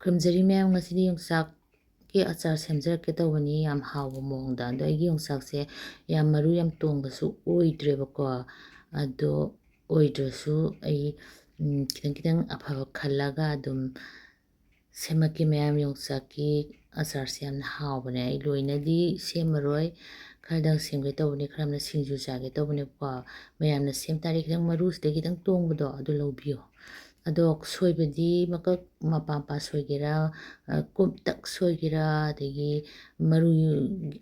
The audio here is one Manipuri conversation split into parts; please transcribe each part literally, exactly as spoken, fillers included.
ꯈꯨꯔꯨꯝꯖꯔꯤ ꯃꯌꯥꯝ, ꯉꯁꯤꯗꯤ ꯌꯣꯡꯆꯥꯛꯀꯤ ꯑꯆꯥꯔ ꯁꯦꯝꯖꯔꯛꯀꯦ ꯇꯧꯕꯅꯤ, ꯌꯥꯝ ꯍꯥꯎꯕ ꯃꯑꯣꯡꯗ꯫ ꯑꯗꯣ ꯑꯩꯒꯤ ꯌꯣꯡꯆꯥꯛꯁꯦ ꯌꯥꯝ ꯃꯔꯨ ꯌꯥꯝ ꯇꯣꯡꯕꯁꯨ ꯑꯣꯏꯗ꯭ꯔꯦꯕꯀꯣ, ꯑꯗꯣ ꯑꯣꯏꯗ꯭ꯔꯁꯨ ꯑꯩ, ꯎꯝ, ꯈꯤꯇꯪ ꯈꯤꯇꯪ ꯑꯐꯕ ꯈꯜꯂꯒ ꯑꯗꯨꯝ ꯁꯦꯝꯃꯛꯀꯦ ꯃꯌꯥꯝ꯫ ꯌꯣꯡꯆꯥꯛꯀꯤ ꯑꯆꯥꯔꯁꯦ ꯌꯥꯝꯅ ꯍꯥꯎꯕꯅꯦ꯫ ꯑꯩ ꯂꯣꯏꯅꯗꯤ ꯁꯦꯝꯃꯔꯣꯏ, ꯈꯔꯗꯪ ꯁꯦꯝꯒꯦ ꯇꯧꯕꯅꯤ, ꯈꯔ ꯑꯃꯅ ꯁꯤꯡꯖꯨ ꯆꯥꯒꯦ ꯇꯧꯕꯅꯦꯕꯀꯣ꯫ ꯃꯌꯥꯝꯅ ꯁꯦꯝ ꯇꯥꯔꯗꯤ ꯈꯤꯇꯪ ꯃꯔꯨꯁꯤꯗ ꯈꯤꯇꯪ ꯇꯣꯡꯕꯗꯣ ꯑꯗꯨ ꯂꯧꯕꯤꯌꯣ꯫ ꯑꯗꯣ ꯁꯣꯏꯕꯗꯤ ꯃꯀꯛ ꯃꯄꯥ ꯃꯄꯥ ꯁꯣꯏꯒꯦꯔꯥ, ꯑ, ꯀꯨꯞꯇꯛ ꯁꯣꯏꯒꯦꯔꯥ, ꯑꯗꯒꯤ ꯃꯔꯨ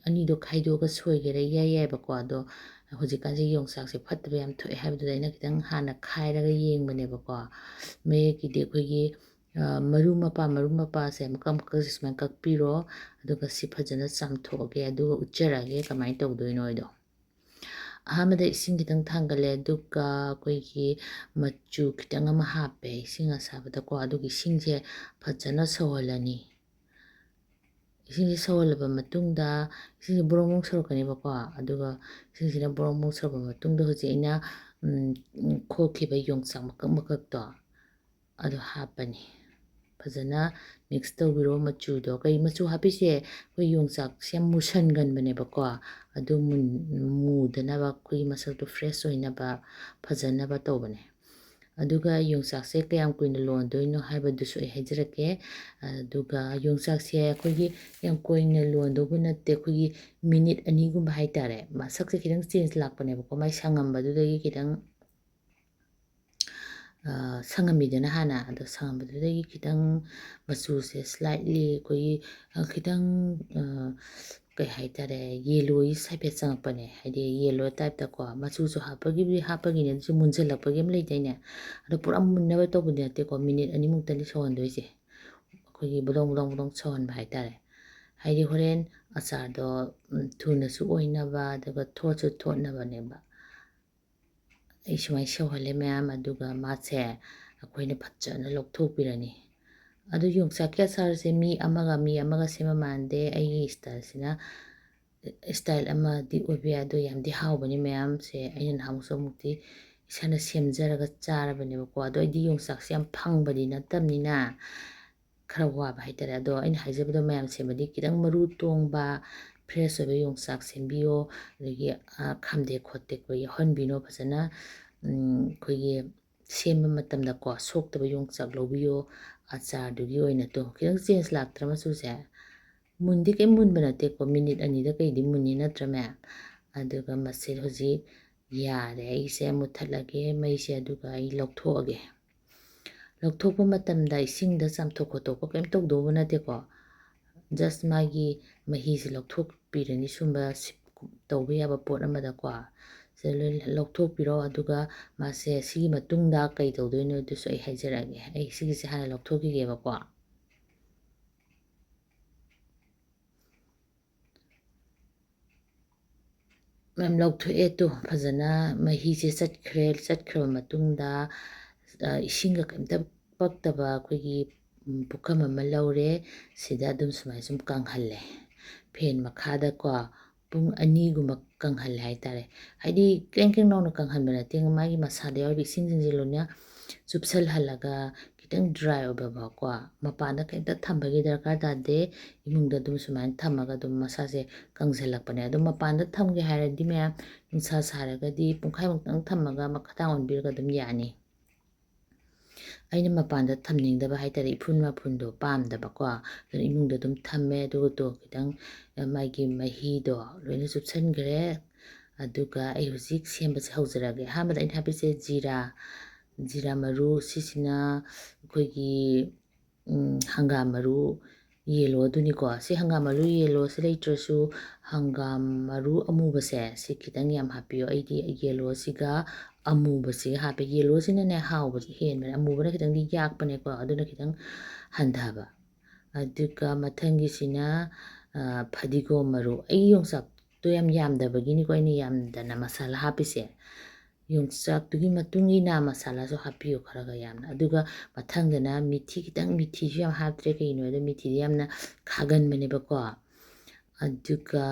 ꯑꯅꯤꯗꯣ ꯈꯥꯏꯗꯣꯛꯑꯒ ꯁꯣꯏꯒꯦꯔꯥ ꯏꯌꯥ ꯌꯥꯏꯕꯀꯣ꯫ ꯑꯗꯣ ꯍꯧꯖꯤꯛꯀꯥꯟꯁꯦ ꯌꯣꯡꯆꯥꯛꯁꯦ ꯐꯠꯇꯕ ꯌꯥꯝ ꯊꯣꯛꯑꯦ ꯍꯥꯏꯕꯗꯨꯗ ꯑꯩꯅ ꯈꯤꯇꯪ ꯍꯥꯟꯅ ꯈꯥꯏꯔꯒ ꯌꯦꯡꯕꯅꯦꯕꯀꯣ꯫ ꯃꯌꯦꯛꯀꯤꯗꯤ ꯑꯩꯈꯣꯏꯒꯤ, ꯑ, ꯃꯔꯨ ꯃꯄꯥ, ꯃꯔꯨ ꯃꯄꯥꯁꯦ ꯃꯀꯛ ꯃꯀꯛꯁꯦ ꯁꯨꯃꯥꯏꯅ ꯀꯛꯄꯤꯔꯣ꯫ ꯑꯗꯨꯒ ꯁꯤ ꯐꯖꯅ ꯆꯥꯝꯊꯣꯛꯑꯒꯦ, ꯑꯗꯨꯒ ꯎꯠꯆꯔꯛꯑꯒꯦ ꯀꯃꯥꯏꯅ ꯇꯧꯗꯣꯏꯅꯣ ꯍꯥꯏꯗꯣ꯫ ꯑꯍꯥꯟꯕꯗ ꯏꯁꯤꯡ ꯈꯤꯇꯪ ꯊꯥꯡꯒꯠꯂꯦ, ꯑꯗꯨꯒ ꯑꯩꯈꯣꯏꯒꯤ ꯃꯆꯨ ꯈꯤꯇꯪ ꯑꯃ ꯍꯥꯞꯄꯦ ꯏꯁꯤꯡ ꯑꯁꯥꯕꯗꯀꯣ꯫ ꯑꯗꯨꯒ ꯏꯁꯤꯡꯁꯦ ꯐꯖꯅ ꯁꯧꯍꯜꯂꯅꯤ꯫ ꯏꯁꯤꯡꯁꯦ ꯁꯧꯍꯜꯂꯕ ꯃꯇꯨꯡꯗ, ꯏꯁꯤꯡꯁꯦ ꯕ꯭ꯔꯣꯡ ꯕ꯭ꯔꯣꯡ ꯁꯧꯔꯛꯀꯅꯦꯕꯀꯣ꯫ ꯑꯗꯨꯒ ꯏꯁꯤꯡꯁꯤꯅ ꯕ꯭ꯔꯣꯡ ꯕ꯭ꯔꯣꯡ ꯁꯧꯔꯛꯄ ꯃꯇꯨꯡꯗ ꯍꯧꯖꯤꯛ ꯑꯩꯅ, ꯎꯝ, ꯈꯣꯛꯈꯤꯕ ꯌꯣꯡꯆꯥꯛ ꯃꯀꯛ ꯃꯀꯛꯇꯣ ꯑꯗꯨ ꯍꯥꯞꯄꯅꯤ꯫ ꯐꯖꯅ mix ꯇꯧꯕꯤꯔꯣ꯫ ꯃꯆꯨꯗꯣ, ꯀꯩ ꯃꯆꯨ ꯍꯥꯞꯄꯤꯁꯦ, ꯑꯩꯈꯣꯏ ꯌꯣꯡꯆꯥꯛꯁꯦ ꯌꯥꯝ ꯃꯨꯁꯟꯒꯟꯕꯅꯦꯕꯀꯣ꯫ ꯑꯗꯨ ꯃꯨꯟ-, ꯃꯨꯗꯅꯕ, ꯑꯩꯈꯣꯏꯒꯤ ꯃꯁꯛꯇꯣ fresh ꯑꯣꯏꯅꯕ, ꯐꯖꯅꯕ ꯇꯧꯕꯅꯦ꯫ ꯑꯗꯨꯒ ꯌꯣꯡꯆꯥꯛꯁꯦ ꯀꯌꯥꯝ ꯀꯨꯏꯅ ꯂꯣꯟꯗꯣꯏꯅꯣ ꯍꯥꯏꯕꯗꯨꯁꯨ ꯑꯩ ꯍꯥꯏꯖꯔꯛꯀꯦ꯫ ꯑꯗꯨꯒ ꯌꯣꯡꯆꯥꯛꯁꯦ ꯑꯩꯈꯣꯏꯒꯤ ꯌꯥꯝ ꯀꯨꯏꯅ ꯂꯣꯟꯗꯧꯕ ꯅꯠꯇꯦ, ꯑꯩꯈꯣꯏꯒꯤ minute ꯑꯅꯤꯒꯨꯝꯕ ꯍꯥꯏꯇꯥꯔꯦ꯫ ꯃꯁꯛꯁꯦ ꯈꯤꯇꯪ change ꯂꯥꯛꯄꯅꯦꯕꯀꯣ, ꯃꯥꯏ ꯁꯪꯉꯝꯕꯗꯨꯗꯒꯤ ꯈꯤꯇꯪ, ꯑ, ꯁꯪꯉꯝꯃꯤꯗꯅ ꯍꯥꯟꯅ, ꯑꯗꯣ ꯁꯪꯉꯝꯕꯗꯨꯗꯒꯤ ꯈꯤꯇꯪ ꯃꯆꯨꯁꯦ slightly ꯑꯩꯈꯣꯏꯒꯤ, ꯑ, ꯈꯤꯇꯪ, ꯑ, ꯀꯩ ꯍꯥꯏꯇꯥꯔꯦ, yellowish ꯍꯥꯏꯐꯦꯠ ꯆꯪꯉꯛꯄꯅꯦ, ꯍꯥꯏꯗꯤ yellow type ꯇꯀꯣ꯫ ꯃꯆꯨꯁꯨ ꯍꯥꯞꯄꯒꯤꯕꯨꯗꯤ ꯍꯥꯞꯄꯒꯤꯅꯦ, ꯑꯗꯨꯁꯨ ꯃꯨꯟꯁꯤꯜꯂꯛꯄꯒꯤ ꯑꯃ ꯂꯩꯗꯥꯏꯅꯦ, ꯑꯗꯣ ꯄꯨꯔꯥ ꯃꯨꯟꯅꯕ ꯇꯧꯕꯗꯤ ꯅꯠꯇꯦꯀꯣ, minute ꯑꯅꯤꯃꯨꯛꯇꯅꯤ ꯁꯧꯍꯟꯗꯣꯏꯁꯦ꯫ ꯑꯩꯈꯣꯏꯒꯤ ꯕꯨꯗꯣꯡ ꯕꯨꯗꯣꯡ ꯕꯨꯗꯣꯡ ꯁꯧꯍꯟꯕ ꯍꯥꯏꯇꯥꯔꯦ, ꯍꯥꯏꯗꯤ ꯍꯣꯔꯦꯟ ꯑꯆꯥꯔꯗꯣ, ꯎꯝ, ꯊꯨꯅꯁꯨ ꯑꯣꯏꯅꯕ, ꯑꯗꯨꯒ ꯊꯣꯠꯁꯨ ꯊꯣꯠꯅꯕꯅꯦꯕ꯫ ꯑꯩ ꯁꯨꯃꯥꯏꯅ ꯁꯧꯍꯜꯂꯦ ꯃꯌꯥꯝ, ꯑꯗꯨꯒ ꯃꯥꯁꯦ ꯑꯩꯈꯣꯏꯅ ꯐꯖꯅ ꯂꯧꯊꯣꯛꯄꯤꯔꯅꯤ꯫ ꯑꯗꯨ ꯌꯣꯡꯆꯥꯛꯀꯤ ꯑꯆꯥꯔꯁꯦ ꯃꯤ ꯑꯃꯒ, ꯃꯤ ꯑꯃꯒ ꯁꯦꯝꯕ ꯃꯥꯟꯗꯦ꯫ ꯑꯩꯒꯤ styleꯁꯤꯅ, style ꯑꯃꯗꯤ ꯑꯣꯏꯕ ꯌꯥꯏ, ꯑꯗꯣ ꯌꯥꯝꯗꯤ ꯍꯥꯎꯕꯅꯤ ꯃꯌꯥꯝꯁꯦ꯫ ꯑꯩꯅ ꯅꯍꯥꯟꯃꯨꯛꯁꯨ ꯑꯃꯨꯛꯇꯤ ꯏꯁꯥꯅ ꯁꯦꯝꯖꯔꯒ ꯆꯥꯔꯕꯅꯦꯕꯀꯣ꯫ ꯑꯗꯣ ꯑꯩꯗꯤ ꯌꯣꯡꯆꯥꯛꯁꯦ ꯌꯥꯝ ꯐꯪꯕꯗꯤ ꯅꯠꯇꯕꯅꯤꯅ, ꯈꯔ ꯋꯥꯕ ꯍꯥꯏꯇꯥꯔꯦ꯫ ꯑꯗꯣ ꯑꯩꯅ ꯍꯥꯏꯖꯕꯗꯣ ꯃꯌꯥꯝ ꯁꯦꯝꯕꯗꯤ ꯈꯤꯇꯪ ꯃꯔꯨ ꯇꯣꯡꯕ, fresh ꯑꯣꯏꯕ ꯌꯣꯡꯆꯥꯛ ꯁꯦꯝꯕꯤꯌꯣ꯫ ꯑꯗꯒꯤ, ꯑ, ꯈꯥꯝꯗꯦꯛ ꯈꯣꯠꯇꯦꯛꯄ ꯌꯥꯎꯍꯟꯕꯤꯅꯣ꯫ ꯐꯖꯅ, ꯎꯝ, ꯑꯩꯈꯣꯏꯒꯤ ꯁꯦꯝꯕ ꯃꯇꯝꯗꯀꯣ, ꯁꯣꯛꯇꯕ ꯌꯣꯡꯆꯥꯛ ꯂꯧꯕꯤꯌꯣ꯫ ꯑꯆꯥꯔꯗꯨꯒꯤ ꯑꯣꯏꯅ ꯇꯣ, ꯈꯤꯇꯪ change ꯂꯥꯛꯇ꯭ꯔꯥ ꯃꯆꯨꯁꯦ? ꯃꯨꯟꯗꯤ ꯀꯩꯝ ꯃꯨꯟꯕ ꯅꯠꯇꯦꯀꯣ, minute ꯑꯅꯤꯗ ꯀꯩꯗꯤ ꯃꯨꯟꯅꯤ ꯅꯠꯇ꯭ꯔꯥ ꯃꯌꯥꯝ? ꯑꯗꯨꯒ ꯃꯁꯤ ꯍꯧꯖꯤꯛ ꯌꯥꯔꯦ, ꯑꯩꯁꯦ ꯃꯨꯠꯊꯠꯂꯒꯦ ꯃꯩꯁꯦ, ꯑꯗꯨꯒ ꯑꯩ ꯂꯧꯊꯣꯛꯑꯒꯦ꯫ ꯂꯧꯊꯣꯛꯄ ꯃꯇꯝꯗ ꯏꯁꯤꯡꯗ ꯆꯥꯝꯊꯣꯛ ꯈꯣꯠꯇꯣꯛꯄ ꯀꯩꯝ ꯇꯧꯗꯧꯕ ꯅꯠꯇꯦꯀꯣ꯫ Just ꯃꯥꯒꯤ ꯃꯍꯤꯁꯦ ꯂꯧꯊꯣꯛꯄꯤꯔꯅꯤ, ꯁꯨꯝꯕ ꯁꯤꯞ ꯇꯧꯕ ꯌꯥꯕ ꯄꯣꯠ ꯑꯃꯗꯀꯣ꯫ ꯁꯤꯗ ꯂꯣꯏ ꯂꯧꯊꯣꯛꯄꯤꯔꯣ, ꯑꯗꯨꯒ ꯃꯥꯁꯦ ꯁꯤꯒꯤ ꯃꯇꯨꯡꯗ ꯀꯩ ꯇꯧꯗꯣꯏꯅꯣ ꯑꯗꯨꯁꯨ ꯑꯩ ꯍꯥꯏꯖꯔꯛꯑꯒꯦ꯫ ꯑꯩ ꯁꯤꯒꯤꯁꯦ ꯍꯥꯟꯅ ꯂꯧꯊꯣꯛꯈꯤꯒꯦꯕꯀꯣ꯫ ꯃꯌꯥꯝ ꯂꯧꯊꯣꯛꯑꯦ ꯇꯨ, ꯐꯖꯅ ꯃꯍꯤꯁꯦ ꯆꯠꯈ꯭ꯔꯦ꯫ ꯆꯠꯈ꯭ꯔꯕ ꯃꯇꯨꯡꯗ, ꯑ, ꯏꯁꯤꯡꯒ ꯀꯩꯝꯇ ꯄꯛꯇꯕ ꯑꯩꯈꯣꯏꯒꯤ, ꯎꯝ, ꯄꯨꯈꯝ ꯑꯃ ꯂꯧꯔꯦ꯫ ꯁꯤꯗ ꯑꯗꯨꯝ ꯁꯨꯃꯥꯏꯅ ꯁꯨꯝ ꯀꯪꯍꯜꯂꯦ꯫ Fan ꯃꯈꯥꯗꯀꯣ ꯄꯨꯡ ꯑꯅꯤꯒꯨꯝꯕ ꯀꯪꯍꯜꯂꯦ ꯍꯥꯏꯇꯥꯔꯦ꯫ ꯍꯥꯏꯗꯤ ꯀ꯭ꯔꯦꯡ ꯀ꯭ꯔꯦꯡ ꯂꯥꯎꯅ ꯀꯪꯍꯟꯕ ꯅꯠꯇꯦ, ꯃꯥꯒꯤ ꯃꯁꯥꯗ ꯌꯥꯎꯔꯤꯕ ꯏꯁꯤꯡꯁꯤꯡꯁꯦ ꯂꯣꯏꯅ ꯆꯨꯞꯁꯜꯍꯜꯂꯒ ꯈꯤꯇꯪ dry ꯑꯣꯏꯕꯀꯣ, ꯃꯄꯥꯟꯗ ꯀꯩꯝꯇ ꯊꯝꯕꯒꯤ ꯗꯔꯀꯥꯔ ꯇꯥꯗꯦ꯫ ꯏꯃꯨꯡꯗ ꯑꯗꯨꯝ ꯁꯨꯃꯥꯏꯅ ꯊꯝꯃꯒ ꯑꯗꯨꯝ ꯃꯁꯥꯁꯦ ꯀꯪꯁꯤꯜꯂꯛꯄꯅꯦ꯫ ꯑꯗꯨꯝ ꯃꯄꯥꯟꯗ ꯊꯝꯒꯦ ꯍꯥꯏꯔꯗꯤ ꯃꯌꯥꯝ, ꯅꯨꯡꯁꯥ ꯁꯥꯔꯒꯗꯤ ꯄꯨꯡꯈꯥꯏꯃꯨꯛꯇꯪ ꯊꯝꯃꯒ ꯃꯈꯥꯗ ꯑꯣꯟꯕꯤꯔꯒ ꯑꯗꯨꯝ ꯌꯥꯅꯤ꯫ ꯑꯩꯅ ꯃꯄꯥꯟꯗ ꯊꯝꯅꯤꯡꯗꯕ ꯍꯥꯏꯇꯥꯔꯦ, ꯏꯐꯨꯟ ꯃꯥꯐꯨꯟꯗꯣ ꯄꯥꯝꯗꯕꯀꯣ꯫ ꯑꯗꯨꯅ ꯏꯃꯨꯡꯗ ꯑꯗꯨꯝ ꯊꯝꯃꯦ꯫ ꯑꯗꯨꯒ ꯇꯣ ꯈꯤꯇꯪ, ꯑ, ꯃꯥꯒꯤ ꯃꯍꯤꯗꯣ ꯂꯣꯏꯅ ꯆꯨꯞꯁꯟꯈ꯭ꯔꯦ꯫ ꯑꯗꯨꯒ ꯑꯩ ꯍꯧꯖꯤꯛ ꯁꯦꯝꯕꯁꯦ ꯍꯧꯖꯔꯒꯦ꯫ ꯑꯍꯥꯟꯕꯗ ꯑꯩꯅ ꯍꯥꯞꯄꯤꯁꯦ ꯖꯤꯔꯥ, ꯖꯤꯔꯥ ꯃꯔꯨ, ꯁꯤꯁꯤꯅ ꯑꯩꯈꯣꯏꯒꯤ, ꯎꯝ, ꯍꯪꯒꯥꯝ ꯃꯔꯨ yellow ꯑꯗꯨꯅꯤꯀꯣ꯫ ꯁꯤ ꯍꯪꯒꯥꯝ ꯃꯔꯨ yellowꯁꯦ ꯂꯩꯇ꯭ꯔꯁꯨ ꯍꯪꯒꯥꯝ ꯃꯔꯨ ꯑꯃꯨꯕꯁꯦ ꯁꯤ ꯈꯤꯇꯪ ꯌꯥꯝ ꯍꯥꯞꯄꯤꯌꯣ꯫ ꯑꯩꯗꯤ yellowꯁꯤꯒ ꯑꯃꯨꯕꯁꯤꯒ ꯍꯥꯞꯄꯦ꯫ Yellowꯁꯤꯅꯅꯦ ꯍꯥꯎꯕꯁꯦ ꯍꯦꯟꯕꯅꯦ, ꯑꯃꯨꯕꯅ ꯈꯤꯇꯪꯗꯤ ꯌꯥꯛꯄꯅꯦꯀꯣ, ꯑꯗꯨꯅ ꯈꯤꯇꯪ ꯍꯟꯊꯕ꯫ ꯑꯗꯨꯒ ꯃꯊꯪꯒꯤꯁꯤꯅ, ꯑ, ꯐꯗꯤꯒꯣꯝ ꯃꯔꯨ꯫ ꯑꯩ ꯌꯣꯡꯆꯥꯛꯇꯣ ꯌꯥꯝ ꯌꯥꯝꯗꯕꯒꯤꯅꯤꯀꯣ ꯑꯩꯅ ꯌꯥꯝꯗꯅ ꯃꯁꯥꯂꯥ ꯍꯥꯞꯄꯤꯁꯦ꯫ ꯌꯣꯡꯆꯥꯛꯇꯨꯒꯤ ꯃꯇꯨꯡ ꯏꯟꯅ ꯃꯁꯥꯂꯥꯁꯨ ꯍꯥꯞꯄꯤꯌꯨ ꯈꯔ ꯈꯔ ꯌꯥꯝꯅ꯫ ꯑꯗꯨꯒ ꯃꯊꯪꯗꯅ ꯃꯤꯊꯤ ꯈꯤꯇꯪ, ꯃꯤꯊꯤꯁꯨ ꯌꯥꯝ ꯍꯥꯞꯇ꯭ꯔꯦ, ꯀꯩꯒꯤꯅꯣ ꯍꯥꯏꯕꯗ ꯃꯤꯊꯤꯗꯤ ꯌꯥꯝꯅ ꯈꯥꯒꯟꯕꯅꯦꯕꯀꯣ꯫ ꯑꯗꯨꯒ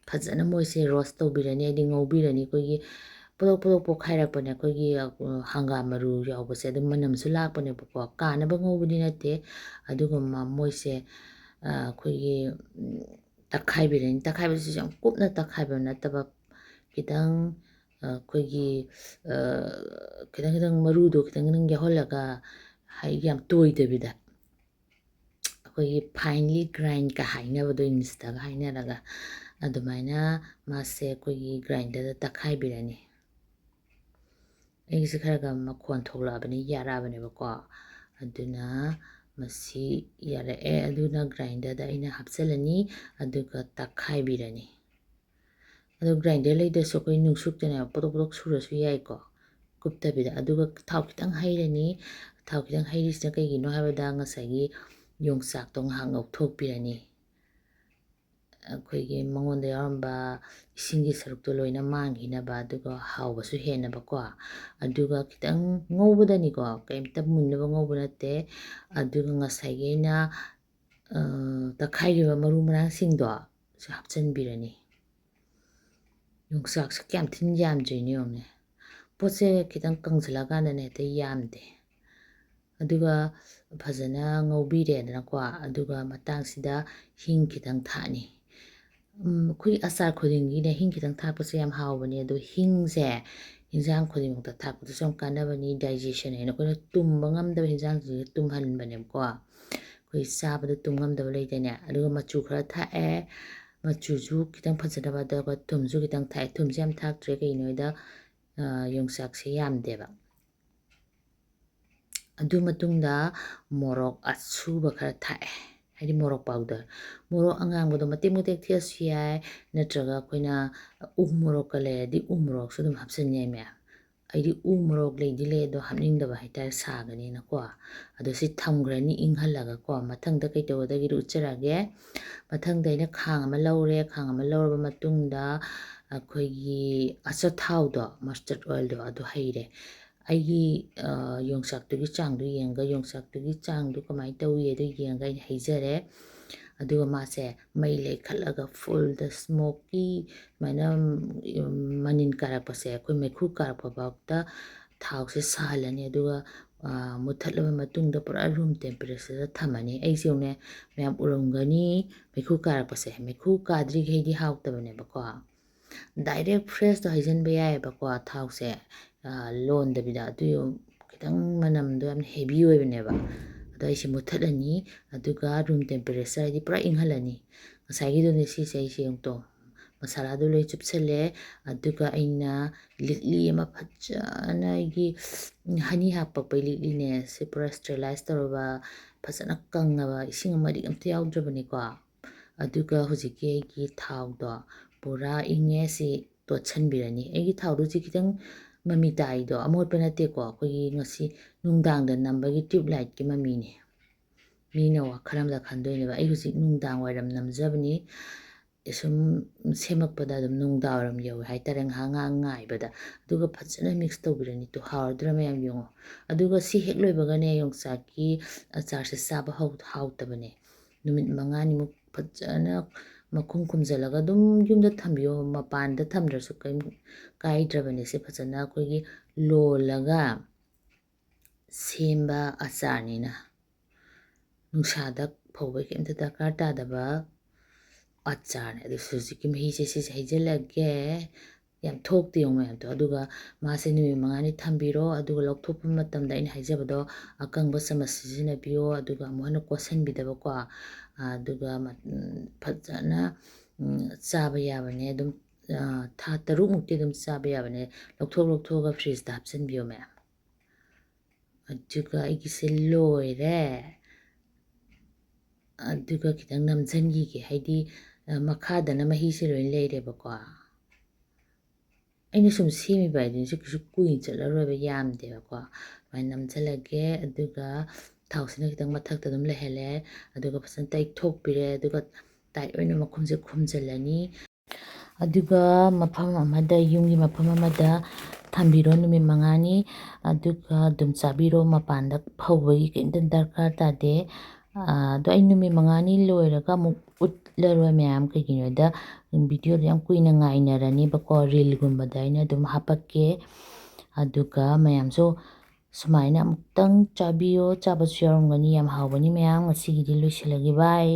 ꯐꯖꯅ ꯃꯣꯏꯁꯦ roast ꯇꯧꯕꯤꯔꯅꯤ, ꯍꯥꯏꯗꯤ ꯉꯧꯕꯤꯔꯅꯤ꯫ ꯑꯩꯈꯣꯏꯒꯤ ꯄꯣꯗꯣꯛ ꯄꯣꯗꯣꯛ ꯄꯣꯛꯈꯥꯏꯔꯛꯄꯅꯦ꯫ ꯑꯩꯈꯣꯏꯒꯤ ꯍꯪꯒꯥꯝ ꯃꯔꯨ ꯌꯥꯎꯕꯁꯦ ꯑꯗꯨꯝ ꯃꯅꯝꯁꯨ ꯂꯥꯛꯄꯅꯦꯕꯀꯣ꯫ ꯀꯥꯅꯕ ꯉꯧꯕꯗꯤ ꯅꯠꯇꯦ꯫ ꯑꯗꯨꯒ ꯃ-, ꯃꯣꯏꯁꯦ, ꯑꯩꯈꯣꯏꯒꯤ ꯇꯛꯈꯥꯏꯕꯤꯔꯅꯤ꯫ ꯇꯛꯈꯥꯏꯕꯁꯤꯁꯨ ꯌꯥꯝ ꯀꯨꯞꯅ ꯇꯛꯈꯥꯏꯕ ꯅꯠꯇꯕ, ꯈꯤꯇꯪ ꯑꯩꯈꯣꯏꯒꯤ ꯈꯤꯇꯪ ꯈꯤꯇꯪ ꯃꯔꯨꯗꯣ ꯈꯤꯇꯪ ꯈꯤꯇꯪ ꯌꯥꯎꯍꯜꯂꯒ, ꯍꯥꯏꯗꯤ ꯌꯥꯝ ꯇꯣꯏꯗꯕꯤꯗ, ꯑꯩꯈꯣꯏꯒꯤ finely grindꯀ ꯍꯥꯏꯅꯕꯗꯣ, ꯏꯪꯂꯤꯁꯇꯒ ꯍꯥꯏꯅꯔꯒ, ꯑꯗꯨꯃꯥꯏꯅ ꯃꯥꯁꯦ ꯑꯩꯈꯣꯏꯒꯤ grinderꯗ ꯇꯛꯈꯥꯏꯕꯤꯔꯅꯤ꯫ ꯑꯩꯒꯤꯁꯦ ꯈꯔ ꯈꯔ ꯃꯈꯣꯟ ꯊꯣꯛꯂꯛꯑꯕꯅꯤ, ꯌꯥꯔꯛꯑꯕꯅꯦꯕꯀꯣ꯫ ꯑꯗꯨꯅ ꯃꯁꯤ ꯌꯥꯔꯛꯑꯦ꯫ ꯑꯗꯨꯅ grinderꯗ ꯑꯩꯅ ꯍꯥꯞꯆꯤꯜꯂꯅꯤ, ꯑꯗꯨꯒ ꯇꯛꯈꯥꯏꯕꯤꯔꯅꯤ꯫ ꯑꯗꯣ grinder ꯂꯩꯗ꯭ꯔꯁꯨ ꯑꯩꯈꯣꯏ ꯅꯨꯡꯁꯨꯛꯇꯅꯦ ꯄꯣꯗꯣꯛ ꯄꯣꯗꯣꯛ ꯁꯨꯔꯁꯨ ꯌꯥꯏꯀꯣ, ꯀꯨꯞꯇꯕꯤꯗ꯫ ꯑꯗꯨꯒ ꯊꯥꯎ ꯈꯤꯇꯪ ꯍꯩꯔꯅꯤ꯫ ꯊꯥꯎ ꯈꯤꯇꯪ ꯍꯩꯔꯤꯁꯤꯅ ꯀꯩꯒꯤꯅꯣ ꯍꯥꯏꯕꯗ, ꯉꯁꯥꯏꯒꯤ ꯌꯣꯡꯆꯥꯛꯇꯣ ꯉꯥꯏꯍꯥꯛ ꯉꯧꯊꯣꯛꯄꯤꯔꯅꯤ꯫ ꯑꯩꯈꯣꯏꯒꯤ ꯃꯉꯣꯟꯗ ꯌꯥꯎꯔꯝꯕ ꯏꯁꯤꯡꯒꯤ ꯁꯔꯨꯛꯇꯣ ꯂꯣꯏꯅ ꯃꯥꯡꯈꯤꯅꯕ, ꯑꯗꯨꯒ ꯍꯥꯎꯕꯁꯨ ꯍꯦꯟꯅꯕꯀꯣ꯫ ꯑꯗꯨꯒ ꯈꯤꯇꯪ ꯉꯧꯕꯗꯅꯤꯀꯣ, ꯀꯩꯝꯇ ꯃꯨꯟꯅꯕ ꯉꯧꯕ ꯅꯠꯇꯦ꯫ ꯑꯗꯨꯒ ꯉꯁꯥꯏꯒꯤ ꯑꯩꯅ, ꯑ, ꯇꯛꯈꯥꯏꯈꯤꯕ ꯃꯔꯨ ꯃꯔꯥꯡꯁꯤꯡꯗꯣ ꯁꯤ ꯍꯥꯞꯆꯤꯟꯕꯤꯔꯅꯤ꯫ ꯌꯣꯡꯆꯥꯛꯁꯦ ꯀꯌꯥꯝ ꯊꯤꯅ ꯌꯥꯝꯗ꯭ꯔꯤꯅꯣ ꯌꯦꯡꯉꯨꯅꯦ꯫ ꯄꯣꯠꯁꯦ ꯈꯤꯇꯪ ꯀꯪꯁꯤꯜꯂꯀꯥꯟꯗꯅꯦ ꯍꯦꯛꯇ ꯌꯥꯝꯗꯦ꯫ ꯑꯗꯨꯒ ꯐꯖꯅ ꯉꯧꯕꯤꯔꯦꯗꯅꯀꯣ꯫ ꯑꯗꯨꯒ ꯃꯇꯥꯡꯁꯤꯗ ꯍꯤꯡ ꯈꯤꯇꯪ ꯊꯥꯛꯑꯅꯤ꯫ ꯎꯝ, ꯑꯩꯈꯣꯏ ꯑꯆꯥꯔ ꯈꯨꯗꯤꯡꯒꯤꯅꯦ ꯍꯤꯡ ꯈꯤꯇꯪ ꯊꯥꯛꯄꯁꯦ ꯌꯥꯝ ꯍꯥꯎꯕꯅꯦ꯫ ꯑꯗꯣ ꯍꯤꯡꯁꯦ ꯍꯤꯟꯖꯥꯡ ꯈꯨꯗꯤꯡꯃꯛꯇ ꯊꯥꯛꯄꯗꯁꯨ ꯌꯥꯝ ꯀꯥꯟꯅꯕꯅꯤ꯫ Digestion ꯍꯥꯏꯅ ꯑꯩꯈꯣꯏꯅ ꯇꯨꯝꯕ ꯉꯝꯗꯕ ꯍꯤꯟꯖꯥꯡꯁꯤꯡꯁꯦ ꯇꯨꯝꯍꯟꯕꯅꯦꯕꯀꯣ꯫ ꯑꯩꯈꯣꯏ ꯆꯥꯕꯗ ꯇꯨꯝ ꯉꯝꯗꯕ ꯂꯩꯗꯥꯏꯅꯦ? ꯑꯗꯨꯒ ꯃꯆꯨ ꯈꯔ ꯊꯥꯛꯑꯦ꯫ ꯃꯆꯨꯁꯨ ꯈꯤꯇꯪ ꯐꯖꯅꯕ, ꯑꯗꯨꯒ ꯊꯨꯝꯁꯨ ꯈꯤꯇꯪ ꯊꯥꯛꯑꯦ꯫ ꯊꯨꯝꯁꯦ ꯌꯥꯝ ꯊꯥꯛꯇ꯭ꯔꯦ, ꯀꯩꯒꯤꯅꯣ ꯍꯥꯏꯗ, ꯑ, ꯌꯣꯡꯆꯥꯛꯁꯦ ꯌꯥꯝꯗꯦꯕ꯫ ꯑꯗꯨ ꯃꯇꯨꯡꯗ ꯃꯣꯔꯣꯛ ꯑꯁꯨꯕ ꯈꯔ ꯊꯥꯛꯑꯦ, ꯍꯥꯏꯗꯤ ꯃꯣꯔꯣꯛ powder꯫ ꯃꯣꯔꯣꯛ ꯑꯉꯥꯡꯕꯗꯣ ꯃꯇꯦꯛ ꯃꯇꯦꯛ ꯊꯦꯛꯑꯁꯨ ꯌꯥꯏ, ꯅꯠꯇ꯭ꯔꯒ ꯑꯩꯈꯣꯏꯅ ꯎ ꯃꯣꯔꯣꯛꯀ ꯂꯩꯔꯗꯤ ꯎ ꯃꯣꯔꯣꯛꯁꯨ ꯑꯗꯨꯝ ꯍꯥꯞꯆꯤꯟ ꯌꯥꯏ ꯃꯌꯥꯝ꯫ ꯑꯩꯗꯤ ꯎ ꯃꯣꯔꯣꯛ ꯂꯩꯗꯤ ꯂꯩ, ꯑꯗꯣ ꯍꯥꯞꯅꯤꯡꯗꯕ ꯍꯥꯏꯇꯥꯔꯦ, ꯁꯥꯒꯅꯤꯅꯀꯣ꯫ ꯑꯗꯣ ꯁꯤ ꯊꯝꯈ꯭ꯔꯅꯤ ꯏꯪꯍꯜꯂꯒꯀꯣ꯫ ꯃꯊꯪꯗ ꯀꯩ ꯇꯧꯒꯗꯒꯦꯗꯣ ꯎꯠꯆꯔꯛꯑꯒꯦ꯫ ꯃꯊꯪꯗ ꯑꯩꯅ ꯈꯥꯡ ꯑꯃ ꯂꯧꯔꯦ꯫ ꯈꯥꯡ ꯑꯃ ꯂꯧꯔꯕ ꯃꯇꯨꯡꯗ ꯑꯩꯈꯣꯏꯒꯤ ꯑꯆꯥꯊꯥꯎꯗꯣ, mustard oilꯗꯣ, ꯑꯗꯨ ꯍꯩꯔꯦ꯫ ꯑꯩꯒꯤ, ꯑ, ꯌꯣꯡꯆꯥꯛꯇꯨꯒꯤ ꯆꯥꯡꯗꯣ ꯌꯦꯡꯉꯒ, ꯌꯣꯡꯆꯥꯛꯇꯨꯒꯤ ꯆꯥꯡꯗꯣ ꯀꯃꯥꯏꯅ ꯇꯧꯏ ꯑꯗꯨ ꯌꯦꯡꯉꯒ ꯑꯩꯅ ꯍꯩꯖꯔꯦ꯫ ꯑꯗꯨꯒ ꯃꯥꯁꯦ ꯃꯩ ꯂꯩꯈꯠꯂꯒ ꯐꯨꯜꯗ ꯁ꯭ꯃꯣꯀꯤ ꯁꯨꯃꯥꯏꯅ, ꯎꯝ, ꯃꯅꯤꯟ ꯀꯥꯔꯛꯄꯁꯦ, ꯑꯩꯈꯣꯏ ꯃꯩꯈꯨ ꯀꯥꯔꯛꯄ ꯐꯥꯎꯗ ꯊꯥꯎꯁꯦ ꯁꯥꯍꯜꯂꯅꯤ꯫ ꯑꯗꯨꯒ, ꯑ, ꯃꯨꯠꯊꯠꯂꯕ ꯃꯇꯨꯡꯗ ꯄꯨꯔꯥ ꯔꯨꯝ ꯇꯦꯝꯄꯔꯦꯆꯔꯗ ꯊꯝꯃꯅꯤ꯫ ꯑꯩꯁꯦ ꯌꯦꯡꯉꯨꯅꯦ, ꯃꯌꯥꯝ ꯎꯔꯝꯒꯅꯤ, ꯃꯩꯈꯨ ꯀꯥꯔꯛꯄꯁꯦ, ꯃꯩꯈꯨ ꯀꯥꯗ꯭ꯔꯤꯈꯩꯗꯤ ꯍꯥꯎꯇꯕꯅꯦꯕꯀꯣ꯫ ꯗꯥꯏꯔꯦꯛ ꯐ꯭ꯔꯦꯁꯇꯣ ꯍꯩꯖꯤꯟꯕ ꯌꯥꯏꯑꯕꯀꯣ, ꯊꯥꯎꯁꯦ, ꯑ, ꯂꯣꯟꯗꯕꯤꯗ꯫ ꯑꯗꯨ ꯈꯤꯇꯪ ꯃꯅꯝꯗꯣ ꯌꯥꯝ ꯍꯦꯚꯤ ꯑꯣꯏꯕꯅꯦꯕ꯫ ꯑꯗꯣ ꯑꯩꯁꯦ ꯃꯨꯠꯊꯠꯂꯅꯤ, ꯑꯗꯨꯒ ꯔꯨꯝ ꯇꯦꯝꯄꯔꯦꯆꯔ ꯍꯥꯏꯗꯤ ꯄꯨꯔꯥ ꯏꯪꯍꯜꯂꯅꯤ꯫ ꯉꯁꯥꯏꯒꯤꯗꯨꯅꯦ ꯁꯤꯁꯦ ꯑꯩꯁꯦ ꯌꯦꯡꯉꯨꯇꯣ, ꯃꯁꯥꯂꯥꯗꯣ ꯂꯣꯏ ꯆꯨꯞꯁꯜꯂꯦ꯫ ꯑꯗꯨꯒ ꯑꯩꯅ ꯂꯤꯛꯂꯤ ꯑꯃ ꯐꯖꯅ, ꯑꯩꯒꯤ ꯍꯅꯤ ꯍꯥꯞꯄꯛꯄꯩ ꯂꯤꯛꯂꯤꯅꯦ, ꯁꯤ ꯄꯨꯔꯥ ꯁ꯭ꯇꯦꯔꯤꯂꯥꯏꯁ ꯇꯧꯔꯕ, ꯐꯖꯅ ꯀꯪꯉꯕ, ꯏꯁꯤꯡ ꯑꯃꯔꯤꯛ ꯑꯝꯇ ꯌꯥꯎꯗ꯭ꯔꯕꯅꯤꯀꯣ꯫ ꯑꯗꯨꯒ ꯍꯧꯖꯤꯛꯀꯤ ꯑꯩꯒꯤ ꯊꯥꯎꯗꯣ ꯄꯨꯔꯥ ꯏꯪꯉꯦ, ꯁꯤ ꯇꯣꯠꯁꯟꯕꯤꯔꯅꯤ꯫ ꯑꯩꯒꯤ ꯊꯥꯎꯗꯣ ꯍꯧꯖꯤꯛ ꯈꯤꯇꯪ ꯃꯃꯤ ꯇꯥꯏꯗꯣ, ꯑꯃꯣꯠꯄ ꯅꯠꯇꯦꯀꯣ, ꯑꯩꯈꯣꯏꯒꯤ ꯉꯁꯤ ꯅꯨꯡꯗꯥꯡꯗ ꯅꯝꯕꯒꯤ ꯇ꯭ꯌꯨꯕ ꯂꯥꯏꯠꯀꯤ ꯃꯃꯤꯅꯦ꯫ ꯃꯤꯅ ꯋꯥꯈꯜ ꯑꯃꯗ ꯈꯟꯗꯣꯏꯅꯦꯕ, ꯑꯩ ꯍꯧꯖꯤꯛ ꯅꯨꯡꯗꯥꯡ ꯋꯥꯏꯔꯝ ꯅꯝꯖꯕꯅꯤ꯫ ꯁꯨꯝ ꯁꯦꯝꯃꯛꯄꯗ ꯑꯗꯨꯝ ꯅꯨꯡꯗꯥꯡ ꯋꯥꯏꯔꯝ ꯌꯧꯋꯦ ꯍꯥꯏꯇꯥꯔꯦ, ꯉꯥꯏꯍꯥꯛ ꯉꯥꯏꯍꯥꯛ ꯉꯥꯏꯕꯗ꯫ ꯑꯗꯨꯒ ꯐꯖꯅ ꯃꯤꯛꯁ ꯇꯧꯕꯤꯔꯅꯤ꯫ ꯇꯨ ꯍꯥꯎꯔꯗ꯭ꯔꯥ ꯃꯌꯥꯝ ꯌꯦꯡꯉꯣ꯫ ꯑꯗꯨꯒ ꯁꯤ ꯍꯦꯛ ꯂꯣꯏꯕꯒꯅꯦ, ꯌꯣꯡꯆꯥꯛꯀꯤ ꯑꯆꯥꯔꯁꯦ ꯆꯥꯕ ꯍꯧ-, ꯍꯥꯎꯇꯕꯅꯦ꯫ ꯅꯨꯃꯤꯠ ꯃꯉꯥꯅꯤꯃꯨꯛ ꯐꯖꯅ ꯃꯈꯨꯝ ꯈꯨꯝꯖꯤꯜꯂꯒ ꯑꯗꯨꯝ ꯌꯨꯝꯗ ꯊꯝꯕꯤꯌꯣ, ꯃꯄꯥꯟꯗ ꯊꯝꯗ꯭ꯔꯁꯨ ꯀꯩꯝ ꯀꯥꯏꯗ꯭ꯔꯕꯅꯦ꯫ ꯁꯤ ꯐꯖꯅ ꯑꯩꯈꯣꯏꯒꯤ ꯂꯣꯜꯂꯒ ꯁꯦꯝꯕ ꯑꯆꯥꯔꯅꯤꯅ꯫ ꯅꯨꯡꯁꯥꯗ ꯐꯧꯕꯩ ꯀꯩꯝꯇ ꯗꯔꯀꯥꯔ ꯇꯥꯗꯕ ꯑꯆꯥꯔꯅꯦ꯫ ꯑꯗꯨ ꯍꯧꯖꯤꯛꯀꯤ ꯃꯍꯤꯁꯦ ꯁꯤꯁꯦ ꯍꯩꯖꯤꯜꯂꯒꯦ꯫ ꯌꯥꯝ ꯊꯣꯛꯇꯦ ꯌꯦꯡꯉꯣ ꯃꯌꯥꯝꯗꯣ꯫ ꯑꯗꯨꯒ ꯃꯥꯁꯦ ꯅꯨꯃꯤꯠ ꯃꯉꯥꯅꯤ ꯊꯝꯕꯤꯔꯣ꯫ ꯑꯗꯨꯒ ꯂꯧꯊꯣꯛꯄ ꯃꯇꯝꯗ ꯑꯩꯅ ꯍꯥꯏꯖꯕꯗꯣ, ꯑꯀꯪꯕ ꯆꯃꯁ ꯁꯤꯖꯤꯟꯅꯕꯤꯌꯣ꯫ ꯑꯗꯨꯒ ꯑꯃꯨꯛ ꯍꯟꯅ ꯀꯣꯠꯁꯟꯕꯤꯗꯕꯀꯣ꯫ ꯑꯗꯨꯒ ꯃ-, ꯐꯖꯅ, ꯎꯝ, ꯆꯥꯕ ꯌꯥꯕꯅꯦ꯫ ꯑꯗꯨꯝ, ꯑ, ꯊꯥ ꯇꯔꯨꯛꯃꯨꯛꯇꯤ ꯑꯗꯨꯝ ꯆꯥꯕ ꯌꯥꯕꯅꯦ꯫ ꯂꯧꯊꯣꯛ ꯂꯧꯊꯣꯛꯑꯒ ꯐ꯭ꯔꯤꯖꯇ ꯍꯥꯞꯆꯤꯟꯕꯤꯌꯣ ꯃꯌꯥꯝ꯫ ꯑꯗꯨꯒ ꯑꯩꯒꯤꯁꯦ ꯂꯣꯏꯔꯦ꯫ ꯑꯗꯨꯒ ꯈꯤꯇꯪ ꯅꯝꯁꯤꯟꯈꯤꯒꯦ, ꯍꯥꯏꯗꯤ, ꯑ, ꯃꯈꯥꯗꯅ ꯃꯍꯤꯁꯦ ꯂꯣꯏ ꯂꯩꯔꯦꯕꯀꯣ꯫ ꯑꯩꯅ ꯁꯨꯝ ꯁꯦꯝꯃꯤꯕ ꯍꯥꯏꯗꯨꯅꯁꯨ ꯀꯩꯁꯨ ꯀꯨꯏꯅ ꯆꯠꯂꯔꯣꯏꯕ, ꯌꯥꯝꯗꯦꯕꯀꯣ꯫ ꯁꯨꯃꯥꯏꯅ ꯅꯝꯁꯤꯜꯂꯒꯦ, ꯑꯗꯨꯒ ꯊꯥꯎꯁꯤꯅ ꯈꯤꯇꯪ ꯃꯊꯛꯇ ꯑꯗꯨꯝ ꯂꯩꯍꯜꯂꯦ, ꯑꯗꯨꯒ ꯐꯖꯅ ꯇꯩꯊꯣꯛꯄꯤꯔꯦ, ꯑꯗꯨꯒ ꯇꯥꯏꯠ ꯑꯣꯏꯅ ꯃꯈꯨꯝꯁꯦ ꯈꯨꯝꯖꯤꯜꯂꯅꯤ꯫ ꯑꯗꯨꯒ ꯃꯐꯝ ꯑꯃꯗ, ꯌꯨꯝꯒꯤ ꯃꯐꯝ ꯑꯃꯗ ꯊꯝꯕꯤꯔꯣ ꯅꯨꯃꯤꯠ ꯃꯉꯥꯅꯤ꯫ ꯑꯗꯨꯒ ꯑꯗꯨꯝ ꯆꯥꯕꯤꯔꯣ꯫ ꯃꯄꯥꯟꯗ ꯐꯧꯕꯒꯤ ꯀꯔꯤꯝꯇ ꯗꯔꯀꯥꯔ ꯇꯥꯗꯦ꯫ ꯑꯗꯣ ꯑꯩ ꯅꯨꯃꯤꯠ ꯃꯉꯥꯅꯤ ꯂꯣꯏꯔꯒ ꯑꯃꯨꯛ ꯎꯠꯂꯔꯣꯏ ꯃꯌꯥꯝ, ꯀꯩꯒꯤꯅꯣꯗ ꯚꯤꯗꯤꯑꯣꯗꯣ ꯌꯥꯝ ꯀꯨꯏꯅ ꯉꯥꯏꯅꯔꯅꯦꯕꯀꯣ꯫ ꯔꯤꯜꯒꯨꯝꯕꯗ ꯑꯩꯅ ꯑꯗꯨꯝ ꯍꯥꯄꯛꯀꯦ꯫ ꯑꯗꯨꯒ ꯃꯌꯥꯝꯁꯨ ꯁꯨꯃꯥꯏꯅ ꯑꯃꯨꯛꯇꯪ ꯆꯥꯕꯤꯌꯣ꯫ ꯆꯥꯕꯁꯨ ꯌꯥꯎꯔꯝꯒꯅꯤ꯫ ꯌꯥꯝ ꯍꯥꯎꯕꯅꯤ ꯃꯌꯥꯝ꯫ ꯉꯁꯤꯒꯤꯗꯤ ꯂꯣꯏꯁꯤꯜꯂꯒꯦ꯫ ꯕꯥꯏ꯫